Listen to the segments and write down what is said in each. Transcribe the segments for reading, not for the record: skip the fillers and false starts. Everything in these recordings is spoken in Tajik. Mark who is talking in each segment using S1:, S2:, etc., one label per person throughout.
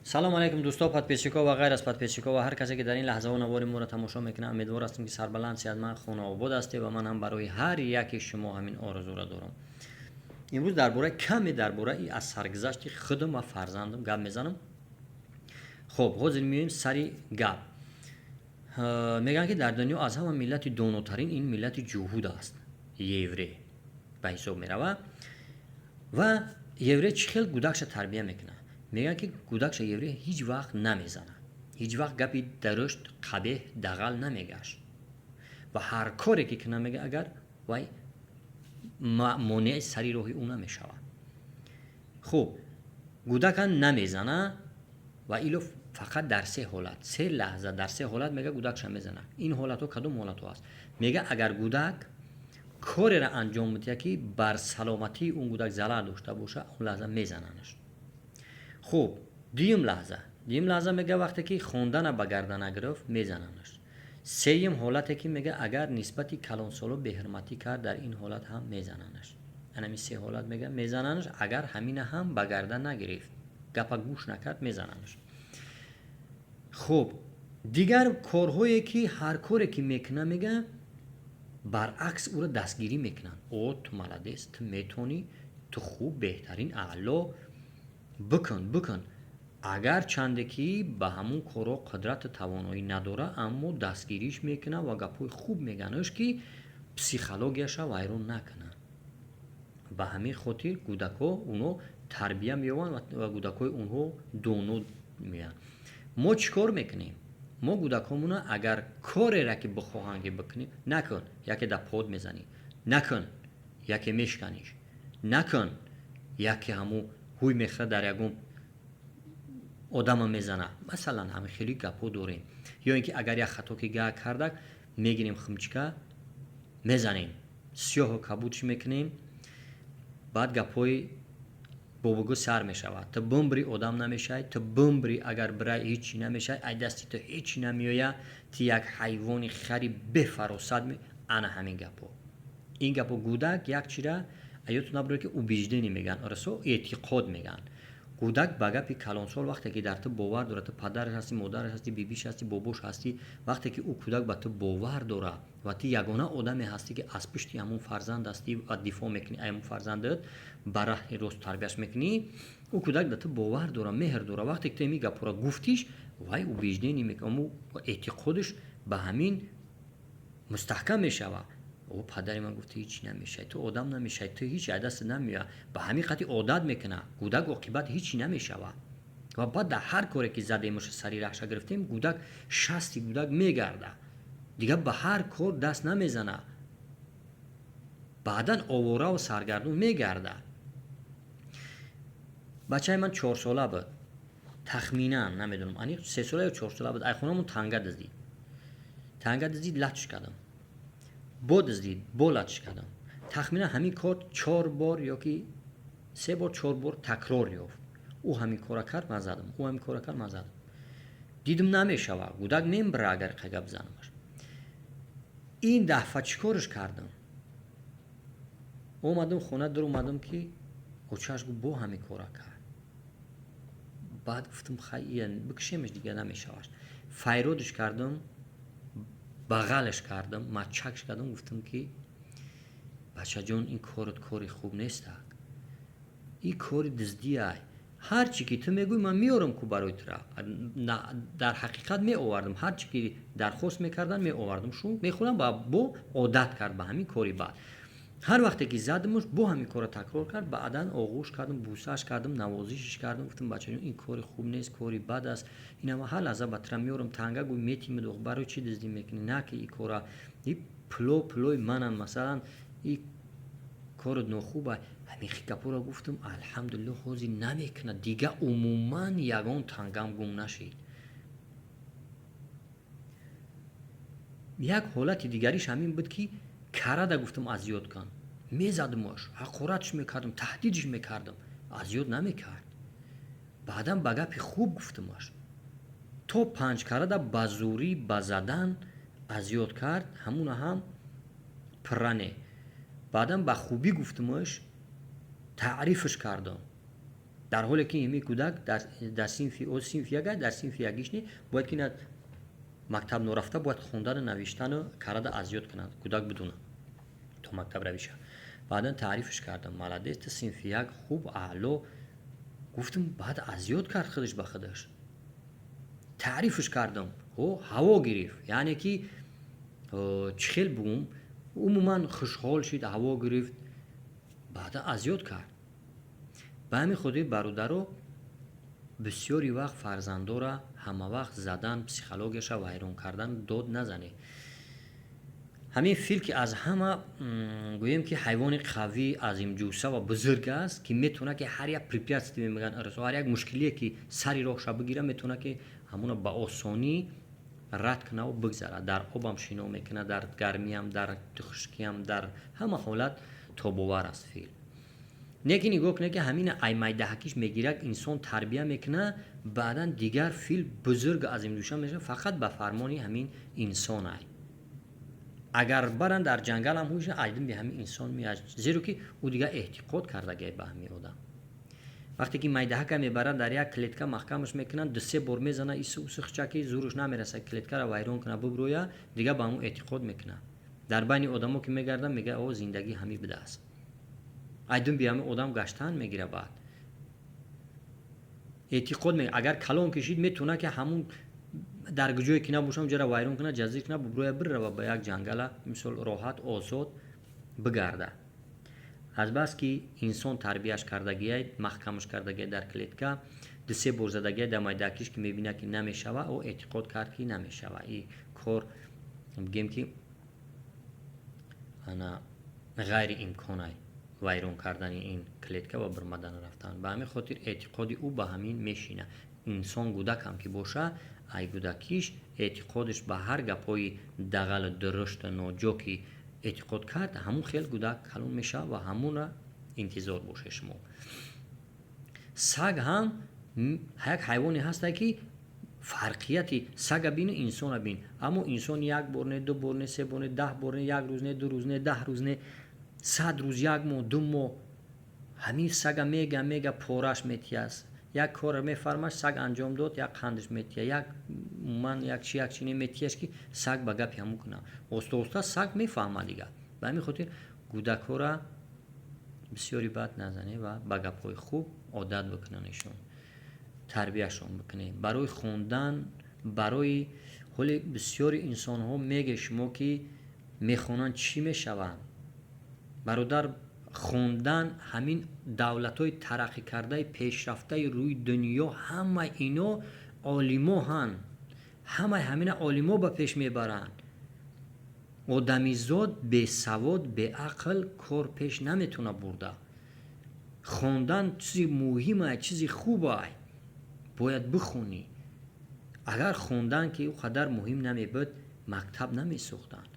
S1: Салом алейкум, дӯсто, подписчико ва ғайр аз подписчико ва ҳар касе, ки дар ин лаҳзаҳо навори моро тамошо мекунад. Умедвор ҳастем, ки сарбаланд, сеҳатманд, хонаобод ҳастед ва ман ҳам барои ҳар яке шумо ҳамин орзуро дорам. Имрӯз дар бораи каме дар бораи аз саргузашти худам ва фарзандам гап мезанам. Хуб, ҳозир меоем сари гап. Мегӯянд, ки дар дунё аз ҳама миллати донотарин ин миллати ҷуҳуд аст, еврей ба ҳисоб меравад. Ва еврей чӣ хел гудакша тарбия мекунад? Мегӯянд, ки гудакша еврей ҳеҷ вақт намезанад, ҳеҷ вақт гапи дарушт, қабеҳ, дағал намегашт ва ҳар коре ки кунад, мега, агар вай монеаи сари роҳи ӯ намешавад. Хуб, гудака намезана ва ило фақат дар се ҳолат, се лаҳза, дар се ҳолат, мега, гудакша мезана. Ин ҳолатҳо кадом ҳолатҳо аст? Мега, агар гудак кореро анҷом медиҳад, ки бар саломатии он гудак залал дошта боша, он лаҳза мезананаш. Хуб, дуюм лаҳза, мега, вақте ки хондана ба гардан нагирифт, мезананаш. Сеюм ҳолате ки, мега, агар нисбати калонсоло беҳурматӣ кард, дар ин ҳолат ҳам мезананаш. Анами се ҳолат, мега, мезананаш. Агар ҳамина ҳам ба гардан нагирифт, гапа гӯш накард, мезананаш. Хуб, дигар корҳое ки ҳар коре ки мекуна, мега, баръакс ӯро дастгирӣ мекунанд: «О, ту молодец, ту метавонӣ, ту хуб, беҳтарин, аъло, бикун, бикун». Агар чанде ки ба ҳамун корҳо қудрату тавоноӣ надора, аммо дастгириш мекунад ва гапҳои хуб меганаш, ки психологияша вайрон накунад. Ба ҳамин хотир кӯдакҳо оно тарбия меёбанд ва кӯдакҳои онҳо доно меянд. Мо чӣ кор мекунем? Мо кӯдакҳомона агар корера ки бихоҳанд, ки бикунем, «накун», яке дар под мезанӣ, «накун», яке мешканиш, «накун», яке ҳамун ҳуй мехӯрад, дар ягон одама мезана, масалан. Ҳами хеле гапҳо дорем. Ё ин ки агар як хато ки кардак, мегирем, химчика мезанем, сиёҳу кабудш мекунем. Баъд гапҳои бобугӯ сар мешавад: «Ту бумбри, одам намешавӣ, ту бумбри, агар бирай, ҳечи намешавӣ, ай дасти ту ҳечи намеояд, ту як ҳайвони хари бефаросат». Ана ҳамин гапҳо, ин гапҳо гӯдак як чира аёту набурад, ки убеждение мегӯянд, расо эътиқод мегӯянд. Кӯдак ба гапи калонсол вақте ки дар ту бовар дорад, ту падараш ҳастӣ, модараш ҳастӣ, бибиш ҳастӣ, бобош ҳастӣ, вақте ки ӯ кӯдак ба ту бовар дорад ва ту ягона одаме ҳастӣ, ки аз пушти ҳамун фарзанд ҳастӣ ва дифоъ мекунӣ ҳамун фарзандат, ба раҳи рост тарбияш мекунӣ, ӯ кӯдак ба ту бовар дорад, меҳр дорад. Вақте ки ту ин гапҳоро гуфтиш, вай убеждение мекунад, эътиқодаш ба ҳамин мустаҳкам мешавад: «О, падари ман гуфта, ҳечи намешавӣ, ту одам намешавӣ, ту ҳеч аз дастат намеояд». Ба ҳамин қадри одат мекунад кӯдак, оқибат ҳечи намешавад. Ва баъд дар ҳар коре ки задемуша, сари раҳша гирифтем, кӯдак шасти кӯдак мегардад, дигар ба ҳар кор даст намезанад, баъдан оворау саргардон мегардад. Бачаи ман 4-сола буд тахминан, намедонам аниқ, 3-сола ё 4-сола буд. Ай хонамон танга дуздид. Танга дуздид, латш кардам. Бо дуздид, бо латш кардам. Тахминан ҳамин кор чор бор ёки се бор, чор бор такрор ёфт. Ӯ ҳамин кора кард, ман задам, ӯ ҳамин кора кард, ман задам. Дидам, намешавад, кӯдак мембира, агар қага бизанамаш. Ин дафъа чӣ корш кардам? Омадам хона, дар омадам, ки очааш гуфт: «Бо ҳамин кора кард». Баъд гуфтам: «Хай, бикушемаш, дига намешаваш». Файродш кардам, бағалаш кардам, мачакш кардам, гуфтам, ки: «Бачаҷон, ин корот кори хуб нестак, ин кори дуздиай. Ҳар чӣ ки ту мегӯй, ман меорам ку барои тура». Дар ҳақиқат меовардам, ҳар чӣ ки дархост мекардан, меовардам, шу мехӯрдам. Ва бо одат кард ба ҳамин кори бад. Ҳар вақте ки задамуш, бо ҳамин корро такрор кард. Баъдан оғӯш кардам, бусааш кардам, навозишш кардам, гуфтам: «Бачаҷон, ин кори хуб нест, кори бад аст. Инама ҳар лаҳза ба тура меорам танга, гӯй метимед, барои чӣ дуздӣ мекунӣ? На ки ин кора, и пуло пулои мананд, масалан, и корот нохуба». Ҳамин гапҳоро гуфтам. Алҳамдулилло, ҳозир намекунад дига, умуман ягон тангам гум нашид. Як ҳолати дигариш ҳамин буд, ки карада гуфтам: «Аз ёд кун». Мезадумаш, ҳақоратш мекардам, таҳдидш мекардам, аз ёд намекард. Баъдан ба гапи хуб гуфтамаш, то панҷ карада ба зӯрӣ, ба задан аз ёд кард. Ҳамуна ҳам пурра не, баъдан ба хубӣ гуфтамаш, таърифш кардам. Дар ҳоле ки ими кӯдак дар синфи о, синфи яга, дар синфи ягиш не, бояд ки на мактаб норафта бояд хондану навиштану карада аз ёд кунад, кӯдак бидуна то мактаб равиша. Баъдан таърифш кардам: «Молодец, ту синфи як, хуб, аъло», гуфтам. Баъд аз ёд кард худаш ба худаш. Таърифш кардам, ҳаво гирифт, яъне ки чӣ хел бугум, умуман хушҳол шид, ҳаво гирифт, баъдан аз ёд кард. Ба ҳамин хотир, бародаро, бисёри вақт фарзандора ҳамавақт задан, психологияша вайрон кардан, дод назанед. Ҳамин фил, ки аз ҳама, гӯем ки, ҳайвони қавӣ, азимҷусса ва бузург аст, ки метавонад ки ҳар як препятствие мегӯянд, ҳар як мушкилие ки сари роҳша бигира, метавонад ки ҳамона ба осонӣ рад кунаву бигзарад. Дар обам шино мекунад, дар гармиам, дар хушкиам, дар ҳама ҳолат тобовар аст фил. Не ки нигоҳ кунед, ки ҳамина ай майдаҳакиш мегирад, инсон тарбия мекунад, баъдан дигар фил бузург, азимдуша мешавад, фақат ба фармони ҳамин инсон ай. Агар баранд дар ҷангалам, ҳуша айдин би ҳамин инсон меяд, зеро ки ӯ дигар эътиқод кардагай ба ҳамин одам. Вақте ки майдаҳака мебарад, дар як клетка маҳкамаш мекунанд, ду-се бор мезана, ису усу хичаки зуруш намерасад клеткаро вайрон кунад, буброя, дигар ба ҳамун эътиқод мекунад. Дар байни одамо ки мегардад, мегӯяд: «О, зиндагӣ ҳамин будааст». Айдин би ҳамин одам гаштан мегира. Баъд эътиқод, агар калон кишид, метавонад ки ҳамун дар ҷое ки набошам, ҷара вайрон кунад, ҷазир кунад, буброя, бирава ба як ҷангала, мисол, роҳат, озод бигарда. Азбаски инсон тарбияш кардагиай, маҳкамаш кардагиай, дар клетка ду-се бор задагиай дар майдакиш, ки мебинад, ки намешава, ӯ эътиқод кард, ки намешава и кор, бигем ки ана ғайриимконай вайрон кардани ин клетка ва бирмадан рафтан. Ба ҳамин хотир эътиқоди ӯ ба ҳамин мешина. Инсон кӯдакам ки боша, ай кӯдакиш эътиқодаш ба ҳар гапҳои дағалу дурушту ноҷо ки эътиқод кард, ҳамун хел кӯдак калон мешавад ва ҳамуна интизор бошед шумо. Саг ҳам як ҳайвоне ҳаста, ки фарқияти сага бину, инсона бин. Аммо инсон як бор не, ду бор не, се бор не, 10 бор не, як рӯз не, 2 рӯз не, 10 рӯз не, 100 рӯз, як моҳ, 2 моҳ ҳамин сага мега мега, пораш метияст. Як корро мефармаш, саг анҷом дод, як қандаш метия, як умуман як чи, як чи не метияш, ки саг ба гапи ҳамун кунад. Оста оста саг мефаҳмад дигар. Ба ҳамин хотир кӯдакҳоро бисёри бад назанед ва ба гапҳои хуб одат бикунанешон, тарбияшон бикунед барои хондан. Барои ҳоли бисёри инсонҳо меге шумо, ки мехонанд, чӣ мешаванд? Бародар, хондан, ҳамин давлатҳои тараққӣ кардаи, пешрафтаи рӯи дунё, ҳамаи ино олимоҳанд, ҳамаи ҳамина олимо ба пеш мебаранд. Одамизод бесавод, беақл кор пеш наметавонад бурда. Хондан чизи муҳимай, чизи хубай, бояд бихонӣ. Агар хондан ки ӯ қадар муҳим намебуд, мактаб намесохтанд,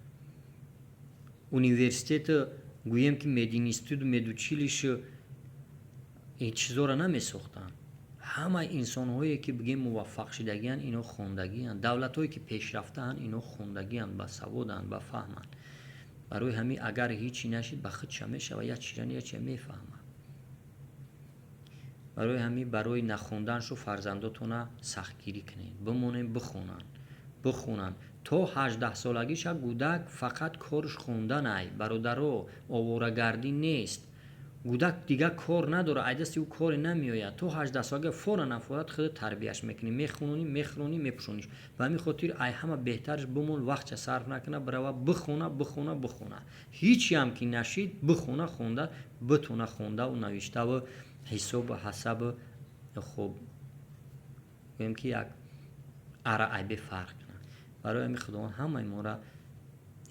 S1: университету, гӯем ки мединституту медучилище, ин чизоро намесохтанд. Ҳамаи инсонҳое ки, бигем, муваффақ шудагианд, ино хондагианд. Давлатҳое ки пешрафтаанд, ино хондагианд, басаводанд, бафаҳманд. Барои ҳамин, агар ҳичи нашид, ба худша мешава, як чиза, як чиза мефаҳмад. Барои ҳамин, барои нахонданшу фарзандотона сахтгирӣ кунед, бимонем, бихонанд, бихонанд. То 18-солагиша кӯдак фақат корш хонданай, бародаро, оворагардӣ нест. Кӯдак дигар кор надорад, ай дасти ӯ коре намеояд. То 18-солагӣ фора нафорат худат тарбияш мекунӣ, мехононӣ, мехӯронӣ, мепӯшониш. Ба ҳамин хотир ай ҳама беҳтараш бимон, вақтша сарф накуна, бирава, бихона, бихона, бихона. Ҳичиам ки нашид, бихона, хонда битона, хондаву навиштаву ҳисобу ҳасабу, хуб, гӯем ки як ара айбе фарқ кунад. Барои ҳамин Худованд ҳамаи моро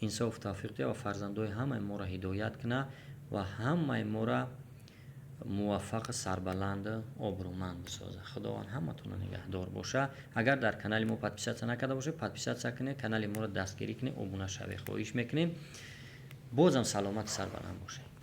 S1: инсофу тавфиқ диҳад ва фарзандои ҳамаи моро ҳидоят кунад ва ҳамаи моро муваффақу сарбаланду обрӯманд бисозад. Худованд ҳаматонро нигаҳдор боша. Агар дар канали мо подписаться накарда бошед, подписаться кунед, канали моро дастгирӣ кунед, обуна шавед, хоҳиш мекунем. Бозам саломату сарбаланд бошед.